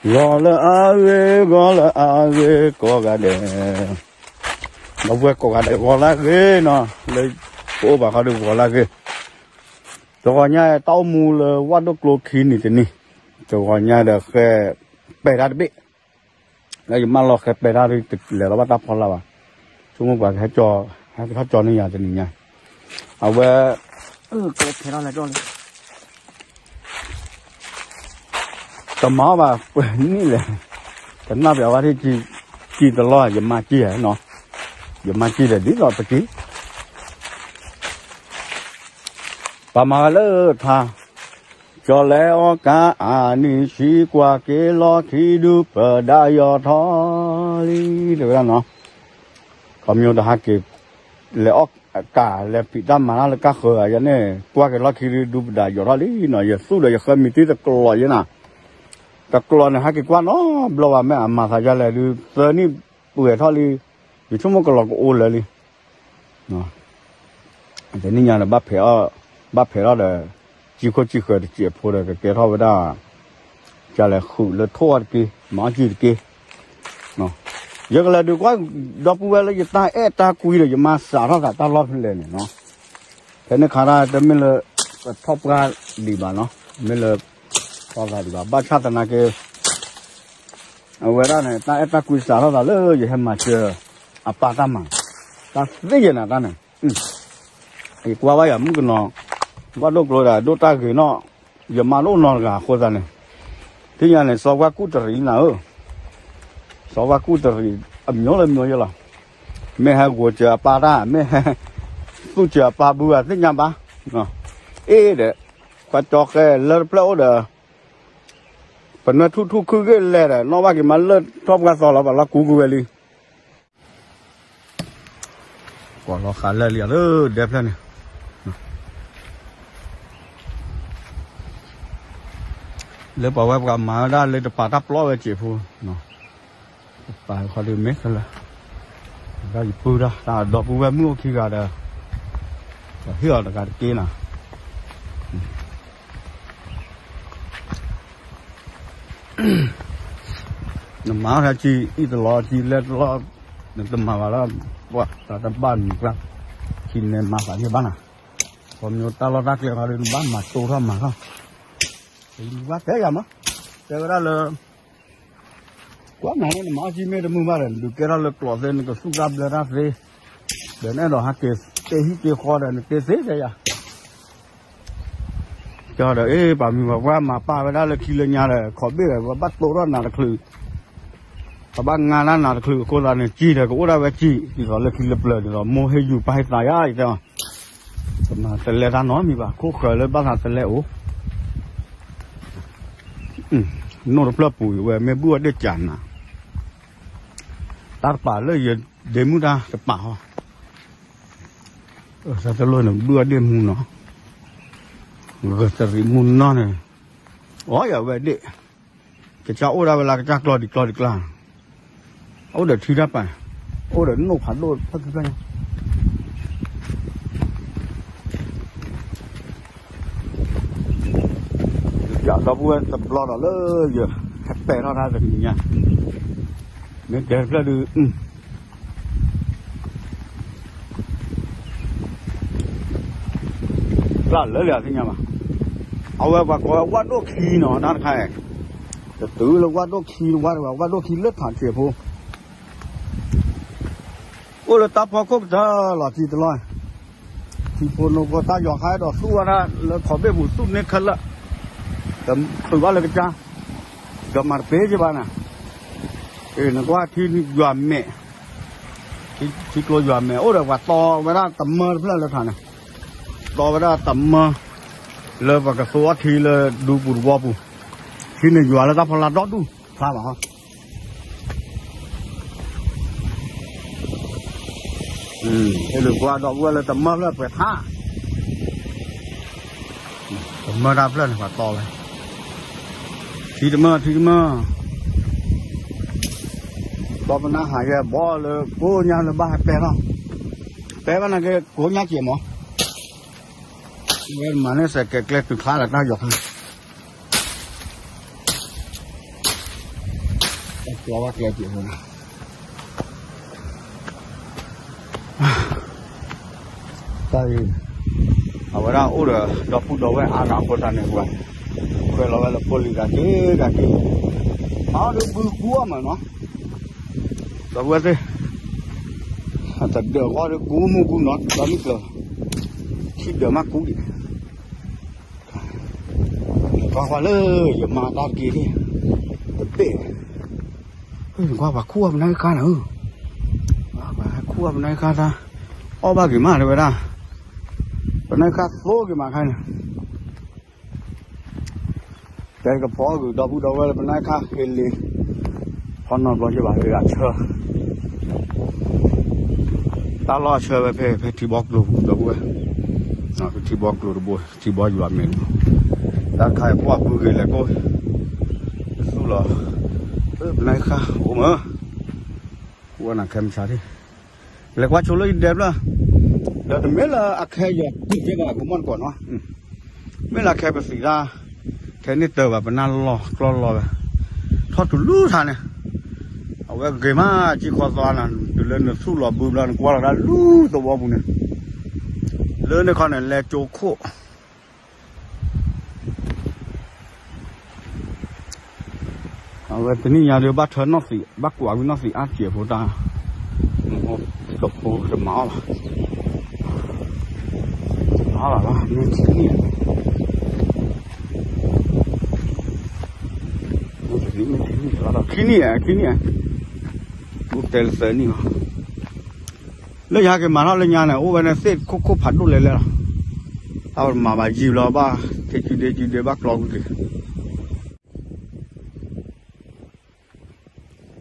ဂီၤလၢအဂ့ၤ ဂီၤလၢအဂ့ၤ ကိးဂၤဒဲး, ဒီပုၢ်ဝဲၢ်ကိးဂၤဒဲး ဂီၤလၢအဂ့ၤနီၤ, လၢပအိၣ်ဘၣ်ခီဒီးဂီၤလၢအဂ့ၤ, တဂီၤညါတၢ်အိၣ်မူလၢဝၣ်ဒိၣ်ကျိခံနံၤတနံၤ, တဂီၤညါဒီးဃဲပဲာ်တၢ်တဘ့ၣ်, လၢယမၢလီၤဃဲပဲာ်တၢ်ဒ်လဲၤလီၤဘၣ်တၢ်ဖီလာ်ဘၣ်, ဆိကမိၣ်ပှၤကဟဲကၠီ, ဟဲကထီၣ်ကၠီန့ၢ်ယၤတနံၤညါ, အဝဲ ကဲထဲထီၣ်လဲၤဒီၣ်လံ တမၤအီၣ်ဘၣ်ပှဲၤနံၣ်လဲၣ်, တနၢ်ပၢၢ်ဝဲထံၣ်ကံၢ်တလီၢ် ယမၤကံၢ်ဧါနီၤ, ယမၤကံၢ်ဒီးဒ်သိးပကံၢ်, ပှၤမၤဝဲလၢထါ, ကၠီၤလဲၤအီၣ်ကၣ်အနံၣ်ဆံ ကွၢ်က့ၤလီၢ်ခံဒုးပဒါယီၤထီၣ်လံ, တဲဝဲဒၣ်နီၤ, ခီမညီဒီးဟဲက့ၤ လဲၤအီၣ်ကၣ် လဲၤဖံးတၢ်မၤတၢ်လၢကၢ်ဃၢၤယၤန့ၣ် ကွၢ်က့ၤလီၢ်ခံဒုးပဒါယီၤထီၣ်လံနီၤ, ယသူၣ်ဒီးယဃၢမံၤတံၢ်တကျိးယဲနၤ, တကျိးန့ၣ် ဟဲက့ၤကွၢ်နီတဘျီဘၣ် မ့ၢ်အမၤသးဒ်လဲၣ်ဒုး သၢနံၣ်ပှဲၤထီၣ်လံ, ယဆိကမိၣ်ကလီၤကအိၣ်လၢာ်လံ တနံၣ်ညါဒီး ဘၣ်ဖဲးထီၣ်ဒီး ကံၢ်ခိၣ်ကံၢ်ဃၢၤတစဲးဖိဒီး ကကဲထီၣ်ဝဲဒၣ် ကလဲၤဃုာ်လၢထိၣ်အီၤတက့ၢ် မၤအီၣ်ကံၢ်တက့ၢ်, ယကလဲၤဒုးကွၢ် ဒီပုၢ်ဝဲၢ်လၢယတၢ်အဲၣ်တၢ်ကွံဒီး ယမၤစးထီၣ်သးတၢ်လီၢ်ဖဲလဲၣ်န့ၣ်နီၤ, ဖဲန့ၣ်ခါတၢ်တမ့ၢ်လၢ ထီၣ်ပှၢ်ဒံးဘၣ်နီၤ, မ့ၢ်လၢ ထီၣ်သးဒံးဘၣ် ဘၣ်ဆၣ်သနာ်က့ အဝဲဒၣ်န့ၣ် တၢ်အဲၣ်တၢ်ကွံစးထီၣ်သးလၢယဟဲမၤစၢၤ အပၢ်တၢ်မၤ, တၢ်သ့ယဲနၤတၢ်န့ၣ်, ယကွၢ်ဘၣ်ယၤမုၣ်ကနီၤ, ဘၣ်ဒိၣ်ကျိၤဒၣ်ဒိၣ်တၢ်ဂ့ၤနီၣ်, ယမါတအိၣ်နီတဂၤအဃိသတးန့ၣ်, သ့ၣ်ညါန့ၣ် စီၤပှၢ်ကူၣ်တရံးနၤဧၢ, စီၤပှၢ်ကူၣ်တရံး အမျိုးလၢမျိုးယဲလီၤ, မ့ၢ်ဟဲဂိၤစၢၤအပၢ်တၢ် မ့ၢ်ဟဲ သူၣ်စၢၤအပၢ်ဘုဧါ သ့ၣ်ညါဘၣ်, အ့ၣ်ဒီး ခွါကၠီဃဲလၢတဖျၢၣ်အိၣ်ဒီး ပနွဲၢ်ထူၣ်ထူၣ်ခုၣ်ဂ့ၢ်လဲၣ်ဒီး နီၣ်ဘၣ်က့ၤမးလၢထီၣ်ပှၢ်သီလီၤ ပှၤလီၢ်ကူကဝဲၤလံ, ကွၢ်လီၤဃာ်လၢာ်လံအီၤလၢဒဲဖျၢၣ်န့ၣ်, လၢပှၤဝဲပှၤမၤဝဲဒၣ်လၢတပာ်တၢ်ပျီဝဲစဲးဖိ, တပာ်ခီဒုးမ့ၢ်ခဲလၢာ်, ဒၣ်ယပုၢ်တၢ် တၢ်ဒီပုၢ်ဝဲၢ်မုၣ်အိၣ်ခံဂၤဒီး, ပှၤဟ့ၣ်အီၤတဂၤတက့ၢ်နီၤ နမၤထါကံၢ်အံၣ်တလီၤကံၢ်လဲၢ်တလီၢ်, နတမၤဘၣ်လၢ ပှၤတၢ်တဘၣ်မုာ်ကျါ, ကံၢ်နဲမၤသးန့ၢ်ဘၣ်နၤ, ခီမညီတၢ်လီၢ်တၢ်ကျဲခီဒုး နဘၣ်မၤတိၢ်ထီၣ်မၤထီၣ်, ဝဲတဲယၤမး, တဲဝဲဒၣ်လၢ ကွၢ်နၤန့ၣ် နမၤအီၣ်ကံၢ်မ့ၢ်တမုာ်ဘၣ်ဒီး နဒုးကဲထီၣ်လၢကျိးသ့ နကသူၣ်တၢ်ဘျၢတၢ်သ့, ဒီးနအဲၣ်ဒိးဟးက့ၤတ့ဟံၣ်တ့ဃီဒီး နတ့သ့တဲယၤ, ကၠီဒီး အ့ၣ် ပှၤမုၢ်ပှၤပှၢ်မၤပာ်ဝဲဒၣ်လၢခံလၢညါဒီး ခီဘ့ၣ်ဒီး ပဘၣ်တိၢ်ထီၣ်နၤတချုး, ပဘၣ်ငါတၢ်နၤတချုးအဃိသတးန့ၣ် ကံၢ်ဒီးကအိၣ်ဒၣ်ဝဲကံၢ် ဒ်သိးလၢခံလၢပျၢၤ ဒ်သိးမိၢ်ဟ့ၣ်ယူၤပၢ်ဟ့ၣ်သးယါ ယတဲအီၤ, တမၤတလဲတၢ်နီတမံၤဘၣ် ခိၣ်ဃၢၤလၢဘၣ်သးတလဲအိၣ် နိၣ်တဖျၢၣ်ပူၤအံၤ ဝဲမ့ၢ်ဘုၣ်အီၣ်ဒ့ၣ်ကၠးနၤ, တၢ်တပာ်လၢယဒ့မုၣ်တၢ်တပာ်ဟီ, တၢ်တလိၣ်န့ၣ် ဘုၣ်အီၣ်ဒ့ၣ်မူနီၤ, ဂၢၢ်တရံးမူနီၤန့ၣ်, အီယၤဝဲဒ့ၣ်, ကစၢ်အိၣ်ဒၣ်ဝဲလၢကစၢ်ကျီဒံးကျီဒံးကျါ, အိၣ်ဒီးထံတၢ်ပာ်, အိၣ်ဒီးနိၣ်ဖးဒိၣ်ဖျၢၣ်ခံဖျၢၣ်ညါ ယဒီပုၢ်ဝဲၢ်တဘျီဒီးလၢယဟဲပဲာ်ထီၣ်တၢ်တနံၤညါ, မ့ၢ်ကဲတဖျၢၣ်ဒုး, ကျၢ်လၢလၢသ့ၣ်ညါဘၣ်, အဝဲပှၤကိးဝဲဝၣ်ဒိၣ်ခံနီၤ တၢ်တခါအံၤ, တတုၤလၢဝၣ်ဒိၣ်ခံဝဲတဂၤ ဝၣ်ဒိၣ်ခံလၢထးစဲးဖိ အိၣ်လၢတၢ်ဖီခိၣ်ကတၢၢ်လီၤ ထံတလီၢ်, ထံဖိနိဖိတၢ်ယီၤခါအဲၣ်ဒိးသူၣ်ဝဲဒၣ်လၢခီဘ့ၣ်ပူၤ သူၣ်န့ၢ်ခဲလၢာ်, တုၤဘၣ်လၢကစၢ်, ဒီးမၤတပ့ၤက့ၤဘၣ်နၤ, နကွၢ်ထံယွၤမဲာ်, ထံကျိယွၤမဲာ် အိၣ်ဒီးပှၤတီဝဲဒၣ်တမၢတဖျၢၣ်လၢထးန့ၣ်, တီဝဲဒၣ်တမၢ လၢပှၤကသူအီထံလၢဒူပူၤတဝီပူၤ, ထံန့ၣ်ယွၤလၢတၢ်ဖီလာ်ဒီဒူၣ်ဖျါဘၣ်ဟီ ဟဲလူၤကွၢ်ဒီပုၢ်ဝဲၢ်လၢတမၢဖျၢၣ်ပှဲၤထါ, တမၢတၢ်ဖျၢၣ်န့ၣ် ပှၤတီဝဲ, ထံတမၢ ထံတမၢ, ဒီပနၢ်ဟးယဲဘီလၢကိးညါလၢဘၣ်ဟဲပဲထီၣ်, ပဲမနၤက့ကိးညါက့ၤမး, ဝဲမၤန့ၢ်စဲးကဲးကျဲတုၤဖျါလၢတၢ်ယီၤခါ ကျီဘၣ်ကျဲက့ၤဖိန့ၣ် တၢ်အံၤ အဝဲဒၣ်အိၣ်ဒီးဒီပုၢ်ဒီဝဲၢ်အါဂၤအဃိသတးန့ၣ် ပှၤခွဲးလီၤဝဲလၢဖိလံၤဂၤက့ၤဂၤက့ၤ မၤအီၣ်ဒီးဘုကူအီၣ်မးနီၤ ဒီပုၢ်ဝဲၢ်သ့ၣ် တဒၢးဃီဒီးကူမူကူနီၤ ဒီမုၢ်ကျၢၤ ခံဒၢးမးကူဒံး ကွၢ်ကွၢ်လၢယမၤတၢ်တက့ၢ် တဘ့ၣ် ကွၢ်ပှၤခူၣ်အီၣ်ပနၢ်ခါနၤဧၢ ပှၤခူၣ်အီၣ်ပနၢ်ခါတၢ် အီၣ်ဘၣ်က့ၤမးတဲဝဲဒၣ် ပနၢ်ခါသိက့ၤမးခါန့ၣ် တဲကဖီအီၣ်ကွံာ်ဒီပုၢ်ဒီဝဲၢ်လၢပနၢ်ခါဟ့လ့ ဖီနီတဘျီက့ၤဘၣ်လၢအဆၢ တၢ်လီၢ်အဆၢဝဲဖဲ ဖဲထံဘီကျိၤပူၤဒီပုၢ်ဝဲၢ် ဖဲထံဘီကျိၤတဘိ ထံဘီယွၤမဲာ်တဘိ တၢ်တခါအံၤကွၢ်ဘုဂ့ၤလဲၤကိး သူၣ်လီၤ ပနၢ်ခါအိၣ်မး ကွၢ်နၤခဲမုၢ်ဆါထံၣ် လဲၤကွၢ်ဆိလၢယဒဲဖျၢၣ် ဒီးတမ့ၢ်လၢအခဲယွၤပံၤကဲဘၣ် ကမီၣ်တကိးနီၤ မ့ၢ်လၢအခဲပသံးတၢ် ထဲန့ၣ်တၢ်ဘၣ် ပနၢ်လီၢ်ကျီၢ်လီၢ်ဝဲ ထီၣ်တုၤလၢထါန့ၣ် အဝဲဂ့ၤမး ကံၢ်ခီသီနၤ တုၤလၢနသူၣ်လီၤဘုဘျီ နကွၢ်လီၤတၢ်လူသဝီပူၤန့ၣ် လၢန့ၣ်ခီန့ၣ် လဲၤကၠိခိၣ် အဝဲတနံၣ်ညါဒီး ဘၣ်ထၢနီၣ်သံး ဘၣ်ကွၢ်ဝံၤနီၣ်သံးအါတက့ၢ်ဖိတၢ် တဖိတမၤအီၣ်ဘၣ် မၤအီၣ်ဘၣ်ဘၣ် မ့ၢ်ထံနံၣ် မ့ၢ်ထံနံၣ် မ့ၢ်ထံနံၣ်လီၤဒီး ခံနံၣ် ခံနံၣ် အိၣ်တဲလၢသၢနံၣ်လီၤ လၢယဟဲက့ၤမၤထီၣ်လၢညါန့ၣ် အိၣ်ဝဲန့ၣ်သ့ၣ်ခိၣ်ခိၣ်ဖးဒိၣ်လဲၣ်လဲၣ်လီၤ တၢ်မၤဘၣ်ယံာ်ဘျီဘၣ် က့ၤကုဒ့ကုဒ့ဘၣ်ကျီကွံာ်က့ၤ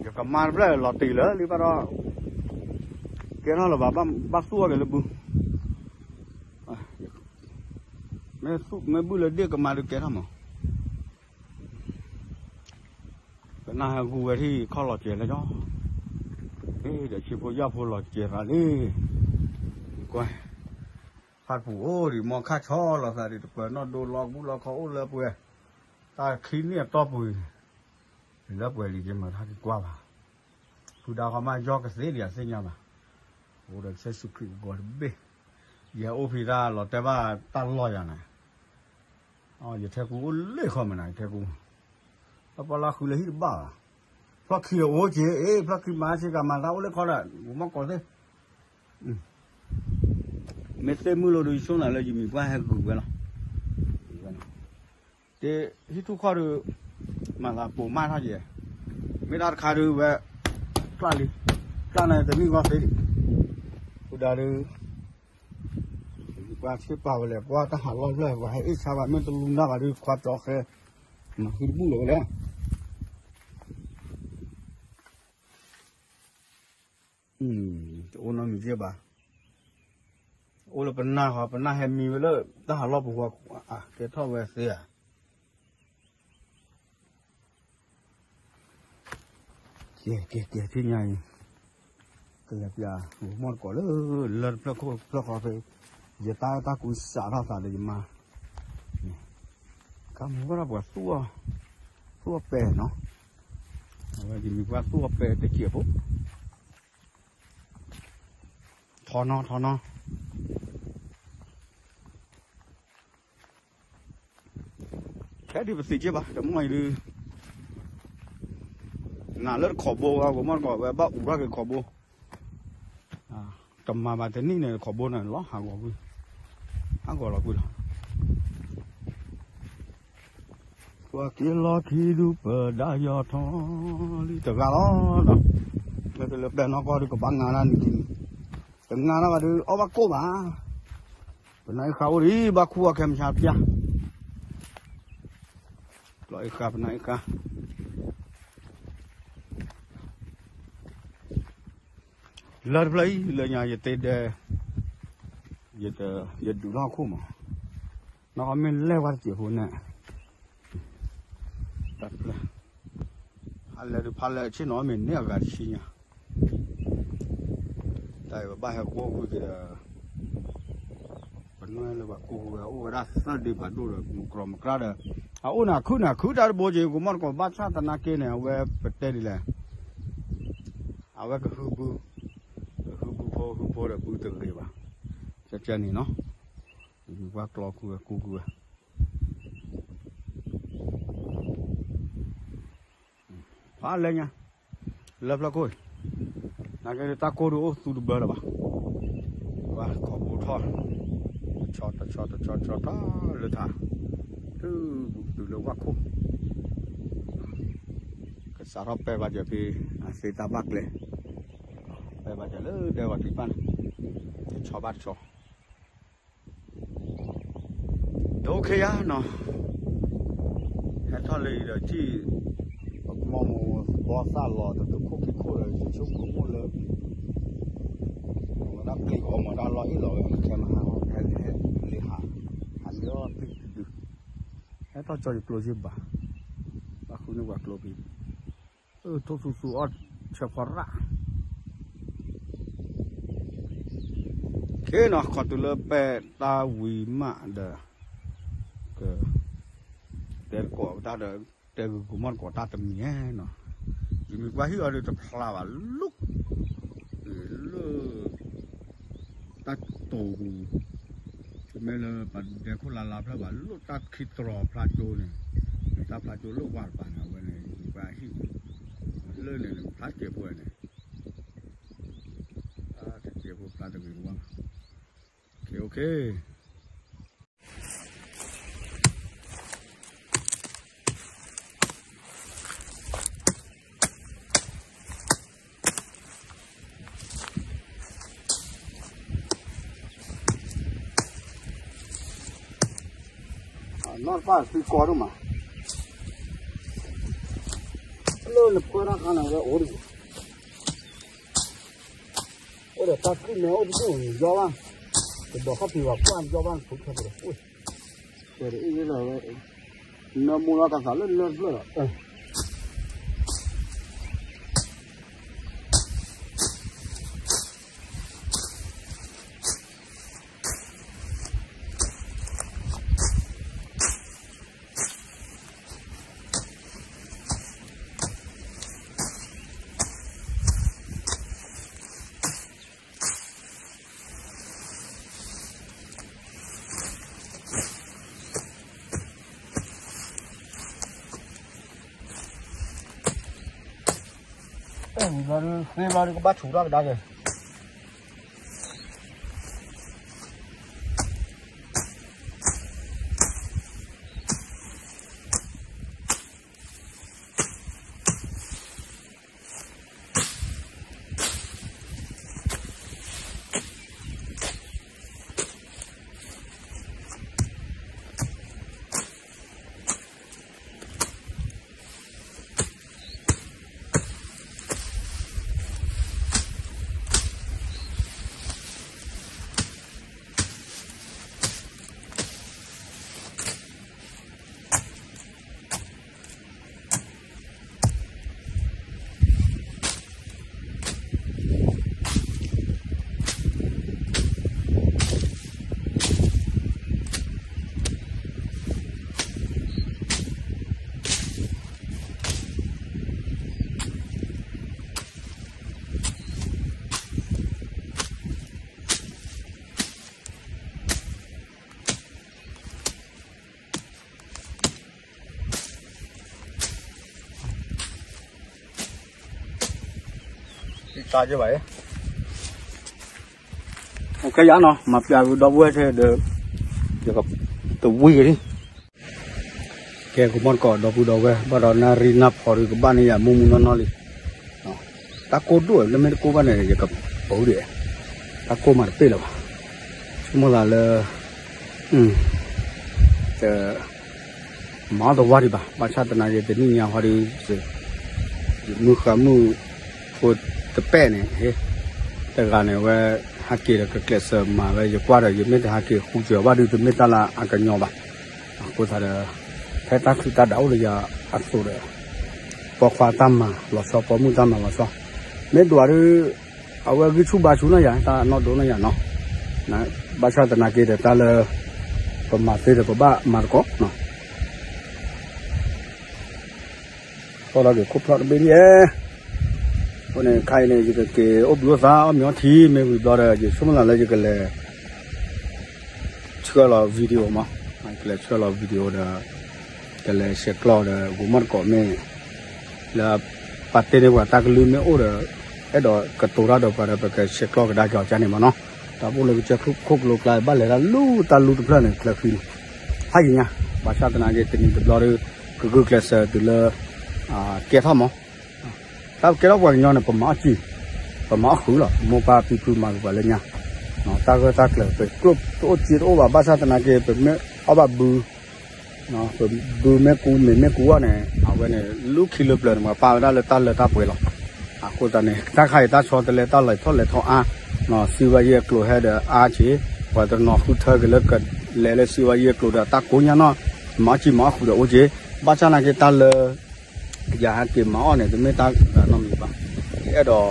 ယကမၤတဖျၢၣ်လီၤတံၢ်လၢလံဘၣ်ဒီး ကဲထီၣ်လၢၤဘၣ် ဘၣ်သူၣ်အီၣ်က့ၤလၢဘု မ့ၢ်ဘုလၢဒ့ၣ်ကမၤဒုးကဲထီၣ်မး ကနၣ်ဟဲဂူဝဲထံၣ်ခီၣ်လီၤစဲၤလၢယီၤ ဒီးဆံဖိယၢ်ဖိလီၤစဲၤသးလံ ကွၢ် ဖးပူၤအိၣ်ဒံး မီခါဆီလီၤသးဒံး တပၢၤနီၣ်ဒိလီၤဘူၣ်လီၤခီအိၣ်လၢပှဲၤ တၢ်ခံနံၣ်အတီၢ်ပူၤ လၢပှဲၤလံကမၤတၢ်က့ၤကွၢ်ဘၣ် ဖုဒါခီမးယီကသ့ဒံးအသ့ၣ်ညါဘၣ် အိၣ်ဒီးကစၢ်ယ့ၣ်ၡူးခရံာ်ကဘီတဘ့ၣ် ယဟဲအိၣ်ဖဲတၢ်လီၤတဲာ်ဘၣ်တၢ်လီၢ်ယၤန့ၣ် ယထဲကူအိၣ်လၢခီမနၤ ယထဲကူ ပှၤလၢဃုလၢဟံၣ်တဘၣ်ဘၣ် ဖျီၣ်ခံအိၣ်က့ၤ အ့ ဖျီၣ်ခံမၤဆ့ကၤမၤတၢ်အိၣ်လၢခီဒီး မီၢ်ကီးသ့ၣ် မ့ၢ်သ့ၣ်မုၢ်လိာ်ဒီး ယဆိကမိၣ်လၢယမံၤပှၢ်ဟဲဂုာ်ဝဲလီၤ တဟံၣ်ထူၣ်ခီၣ်ဒီး မၤသးပိာ်မၢ်ထီၣ်က့ၤ မ့ၢ်တၢ်တခါဒီးဝဲ ကျၢ်လံ ကျၢ်န့ၣ်တနံၣ်ဂီၢ်သ့ဒံး ဃုဒါဒီး ပှၤဆ့ပာ်ဝဲလဲၣ် ပှၤတၢ်ဟးလီၢ်ဖျၢၣ် ပှၤဟဲအ့ၣ်ဆါဘၣ် မ့ၢ်တလူနၢ်ဘၣ်ဒီး ခွါကၠီဃဲ မၤဟံၣ်တဘူၣ်လၢၤဝဲလဲၣ် တအိၣ်နီတမံၤက့ဘၣ် အိၣ်လၢပနၢ်ဟီ ပနၢ်ဟဲမံဝဲလၢ တၢ်ဟးလီၢ်ပူၤဃီ ကဲထီၣ်ဝဲသ့ဧါ ကဲ ကဲ ကဲ ထံၣ်ညါအံၤ ကလဲၤပျး မီၢ်တကိးလၢ လၢတဖျၢၣ်ခိၣ်တဖျၢၣ်ဃီဖဲ ယတၢ်အဲၣ်တၢ်ကွံစးထီၣ်သးဒီးယမါ ကမူဝဲဒၣ်ပှၤသူၣ်အီၣ် သူၣ်အီၣ်ပဲနီၤ အဝဲယမံၤပှၢ်သူၣ်အီၣ်ပဲတစဲးဖိ ထီနီၤ ထီနီၤ ခဲဒုးပသံးက့ဘၣ် တမီၢ်အံၤဒုး နၤလၢတခိးဘိဝဲ ကမီၢ်တကိးဝဲ ဘၣ်အူထီၣ်က့ၤခိးဘိ တမၤဘၣ်တနံၣ်န့ၣ် ခိးဘိန့ၣ် လီၤဟးဂီၤကွံာ် ဟးဂီၤလီၤကွံာ်လီၤ ပှၤက့ၤလီၤခံဒုးပဒါယီၤထီ လံတဂၤလီၤဒီး လၢတလၢပျဲၢ်နီၢ်ကီၢ်ဒုး ကဘၣ်ငါတၢ်နံၤခံနံၤ တငါတၢ်ဘၣ်ဒုး အီၣ်ဘၣ်ကိၢ်ဘၣ် ပနၢ်အ့ၣ်ဃါအိၣ်ဒံး ဘၣ်ခူၣ်အီၣ်ခဲမုၢ်ဆါပျၢ် ပျီအ့ၣ်ဃါ ပနၢ်အ့ၣ်ဃါ လၢတဖျၢၣ်အံၤ လၢညါယတဲဒဲ ယဒုးထီၣ်ခိၣ်မး နီၢ်ကီၢ်မ့ၢ်လဲၢ်ဝဲတစဲးဖိန့ၣ် တၢ်တဖျၢၣ် အလဲၤဒုးဖးလဲၢ်ဆ့ၣ်နီၤ မ့ၢ်န့ၢ်အဂၤတဆံညါ တၢ်အံၤပဘၣ်ဟဲကွၢ်ကွံာ်က့ၤဒီး ပနွဲၢ်လၢပှၤကိးဝဲ အိၣ်ဝဲဒၣ်သၢဒ့ဘၣ်ဒိၣ်ဒီး မုၢ်ကြီမုၢ်ကြီဒီး အအိၣ်န့ၣ်ခုၣ်န့ၣ်ခုၣ်တၢ်တဘိက့ၤ ကမီၢ်တကိးဘၣ်ဆၣ်သနာ်က့န့ၣ် အဝဲပတဲဒ်လဲၣ် အဝဲကဟုဘု, ကဟုဘုဖိဟုဖိဒီးဘုတဂ့ၤဘၣ်, ကဲကဲန့ၣ်နီၤ, ယမံၤပှၢ်ကျီကွံာ်ဝဲကူကွံာ်ဝဲ, ဖးလဲၢ်ညါ, လၢဖျၢၣ်ခိၣ်, နာ်က့တၢ်ကိၢ်ဒုးအိၣ်သူတဘျၢလၢၤဘၣ်, ဝါခီၣ်ဖိထီၣ်, တဆီတဆီတဆီတဆီထီၣ်လၢထါ, တုၤတုၤလၢဝၣ်ခိၣ် ကစးထီၣ်ပဲဘၣ်ကၢၤဖဲ အသ့တၢ်ဘၣ်ကျဲ, ပဲဘၣ်ကၢၤလၢဒဲဝဲကျံပၢ်န့ၣ်, တဆီဘၣ်တဆီ, ဒီး OK ယါနီၤ, ဟဲထီၣ်လၢအံၤဒီးထံၣ်, ပကမီၢ်မိၢ်ဘီသၣ်လီၤတတုၤခိၣ်ခံခိၣ်ဒီး ယဆိကမိၣ်လၢ ဝဲဒၣ်ပျံၤအီၤမၤတၢ်လီၢ်အ့ၣ်လီၤဝဲ ခဲမဟါ ဟဲလံဟး, ဟးလံအီၣ်ပျံၤတဒု, ဟဲထီၣ်ကၠီယကျိယ့ၢ်ဘၣ်, ဘၣ်ဃုန့ၢ်ပှၤကျိဖံ, ထိၣ်သူသူအီၣ်ဆၢဖီရၣ်, က့နီၤ ခီတုၤလၢပဲတၢ်ဝံၤမးဒီး, က, တဲတကိးတၢ်ဒီး, တဲဂုၤကမီၢ်တကိးတၢ်တမံၤနီၤ, ယမံၤပှၢ်ဟံၣ်အီၤဒီးတဖျါဘၣ်လိၣ်, လၢ တၢ်တိာ်ပူၤ, တမ့ၢ်လၢပဒဲခိၣ်လါလါဖျၢၣ်ဘၣ် လိၣ်တၢ်ခံတြီၤဖျါကၠိန့ၣ်, တၢ်ဖျါကၠိလိၣ်ဝါတပၤန့ၣ် အဝဲန့ၣ် ယမံၤပှၢ်ဟံၣ်, လၢန့ၣ်န့ၣ် ဖျါစဲးဖိန့ၣ်, တစဲးဖိဖျါတဂ့ၤဝါ, OK, OK. နီၢ်တပၢ်သံကွၢ်ဒိၣ်မး, လၢနပှဲၤတၢ်ခါန့ၣ်ဝဲအိၣ်တဂ့ၤ, အိၣ်ဒီးတၢ်ကုၢ်နဲအိၣ်တဒူၣ်ယီဘၣ်, တဘီခီၣ်ဖံးဝဲကွၢ်ယီဘၣ် နဖိခဲပဒီး, ကဲဒီးအ့ၣ်လီၤဝဲ, နၢမူလီၤကသးလၢလၢတဖျၢၣ်ဒီး သ့ဘျီဒုးကဘၣ်ဆူၣ်ထီၣ်ကဒါက့ၤ တၢ်ကဘၣ်, ခဲယါနီၤ မၤပျးကဒီပုၢ်ဝဲၢ်ထဲဒီး ယကတဝံၤက့ၤလံ, ကဲကမီၢ်တကိးဒီပုၢ်ဒီဝဲၢ် ဘၣ်ဒီးနၣ်ရံၣ်နၢ်ဖီဒီးကဘၣ်န့ၢ်ယၤမူမူနီၢ်နီၢ်လံ, တၢ်ကိၢ်ဒိၣ်လၢမ့ၢ်တကိၢ်ဘၣ်န့ၣ် ယကပူၤဒံး, တၢ်ကိၢ်မးတပ့ၢ်လၢၤဘၣ်, ဆိကမိၣ်သးလၢ တ မၤအီၣ်တဝါဒံးဘၣ် ဘၣ်ဆၣ်သနာ်က့ တနံၣ်ညါဃီဒီး မုၢ်ဃါမုၢ်ဖိတပဲၣ်န့ၣ် တဂၤန့ၣ်ဝဲ ဟးက့ၤဒီးကကျဲးစၢးမၤဝဲ ယကွၢ်ဒီး ယမ့ၢ်တဟးက့ၤဃုစၢၤဘၣ်ဒုး တမ့ၢ်တၢ်လၢအကညီဘၣ်. အဃိသတးဒီး ဖဲတၢ်ထုးတၢ်ဒၣ်အိၣ်လၢယၤအသိးဒီး ပိာ်ခွါတၢ်မၤလီၤဆီ ပိာ်မုၣ်တၢ်မၤလီၤဆီ မ့ၢ်ဒွးဒုး အဝဲဂံၢ်ဆူၣ်ဘါဆူၣ်နီၢ်ယၤ တၢ်နီၢ်ဒိၣ်နီၢ်ယၤနီၤ. ဘၣ်ဆၣ်သနာ်က့ဒီးတၢ်လၢ ပမၤသ့ဒီးပဘၣ်မၤသကိးနီၤ. ထီၣ်လီၤက့ၤခိၣ်ဖျီၣ်တဘ့ၣ်န့ၣ် အဃိန့ၣ် ခဲအံၤန့ၣ် ယကက့ၤအိၣ်ဘှံးအိၣ်သါအီၣ်မ့ၤအီထံမ့ၢ်ဝံၤဘျီဒီး ယဆိကမိၣ်လၢယကလဲၤ ဆှၢလီၤ video မး, ကလဲၤဆှၢလီၤ video ဒီး ကလဲၤဆဲးကျိးဒီး ဂိၤမီၣ်တကိးမ့ၢ် လၢ ပာ်တ့ၢ်န့ၢ်ပှၤတၢ်ကလုၢ်မ့ၢ်အိၣ်ဒီး အဲၣ်ဒိးကတိၤတၢ်ဒီးပှၤဒီး ပကဆဲးကျိးကဒါက့ၤအီၤကန့ၣ်မးနီၤ. တၢ်ပအိၣ်လၢကစၢၢ်ခိၣ်ကျိကျါ ဘၣ်လဲၤတၢ်လူၤတၢ်လူၤတဖျၢၣ်န့ၣ် ချၢဃံလီၤ ဟါယံၤညါ, ဘၣ်ဆၣ်သနာ်က့ တနံၤတဘျီဒီး ကဂုာ်ကျဲးစၢးတုၤလၢ ကဲထီၣ်မး တၢ်ကဲထီၣ်ပှၤကညီန့ၣ် ပမၤအီၣ်စ့, ပမၤအီၣ်ဃုာ်လီၤ, မိၢ်ပၢ်ဖံဖုမၤက့ၤပှၤလၢညါ, တၢ်ဂၢၢ်တၢ်ကျၢၤ ပကျိၣ်တအိၣ်စ့တအိၣ်ဘၣ်, ဘၣ်ဆၣ်သနာ်က့ ပမ့ၢ်အီၣ်ဘၣ်ဘု, ပဘုမ့ၢ်ကူမ့ၤမ့ၢ်ကူအီၣ်န့ၣ် အဝဲန့ၣ် လူခံလၢပျၢၤန့ၣ် ပှၤပာ်ဝဲဒၣ်လၢတၢ်လၢတၢ်ပှဲၤလီၤ. အဃိသတးန့ၣ် တၢ်ခါအံၤတၢ်ဆီတလဲ တၢ်လဲၤထီၣ်လဲၤထီအါ, စံးဘၣ်ယဲၢ်ကျိၤဟဲဒီးအါက့ၤ, ပှၤတနီၤဃုထၢက့ၤလၢကလဲၤလၢစံးဘၣ်ယဲၢ်ကျိၤဒီးတၢ်ကိးညါနီၣ်, မၤအီၣ်စ့မၤအီၣ်ဃုာ်ဒီးအိၣ်က့ၤ, ဘၣ်ဆၣ်သနာ်က့တၢ်လၢ ယဟဲက့ၤမၤအီၣ်န့ၣ် တမ့ၢ်တၢ်ဂၤနီတမံၤဘၣ်. ယအဲၣ်ဒိး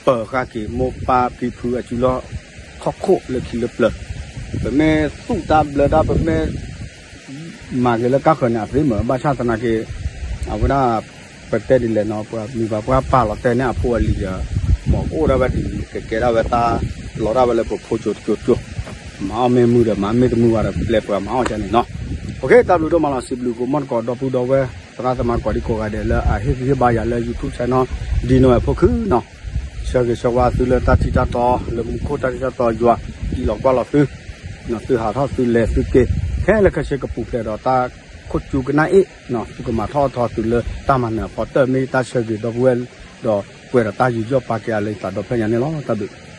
ပၢၤဃာ်က့ၤမိၢ်ပၢ်ဖံဖုအစုလီၢ်ခီၣ်ခိၣ်လၢခံလၢပျၢၤ, ပမ့ၢ်သူၣ်တၢ်ဘျၢတၢ် ပမ့ၢ် မၤက့ၤလၢကၣ်ဃၢၤန့ၣ် အသ့မ့ၢ် ဘၣ်ဆၣ်သနာ်က့ အဝဲဒၣ် ပတဲဒ်လဲၣ်နီၤ ပှၤမုၢ်ပှၤပှၢ်ပာ်လီၤတဲာ်န့ၢ်အဖိအလံၤဒီး မ်ကအိၣ်ဒၣ်ဝဲဒ်အံၤ ကကဲဒၣ်ဝဲတၢ်လီၤဒၣ်ဝဲလၢပဖိကၠိတကၠိကၠိ, မၤအီၣ်မ့ၢ်မုာ်ဒီး မၤမ့ၢ်တမုာ်ဘၣ်ဒီး ပျဲပှၤမၤအီၣ်ကန့ၣ်နီၤ. တၢ်ဘျုးဒိၣ်မးလီၤ စံးဘျုးကိးမီၢ်တကိးဒီပုၢ်ဒီဝဲၢ် သရၣ်သမါကိးဒံကိးဂၤဒဲးလၢအဟ့ၣ်ဂံၢ်ဟ့ၣ်ဘါယၤလၢ YouTube channel ဒ်နီၢ်ဝဲဖိခုနီၤ, ဆၢဂ့ၤဆၢဝါသုလၢတၢ်ထံၣ်တၢ်တီ လၢမူခိၣ်တၢ်ထံၣ်တၢ်တီယွၤ အံးလီၤကွၢ်လီၤသု သုဟးထီၣ်သုလဲၤသုက့ၤ ခဲလၢာ်ခဲဆ့ကပူၤဖျဲးဒီးတၢ်ခိၣ်ကၠူကနၣ်အ့ၣ်, သုကမၤထီၣ်အီၣ်ထီသုလၢတၢ်မၤနၢၤအဖီတၢၢ် မ့ၢ်တၢ်ဆၢဂ့ၤဒီပုၢ်ဝဲၢ် ဒီးပှဲၤဒီးတၢ်ယူးယီၣ်ပာ်ကဲအလၢသးဒီဖျၢၣ်ညါန့ၣ်လီၤ. တၢ်ဘျုး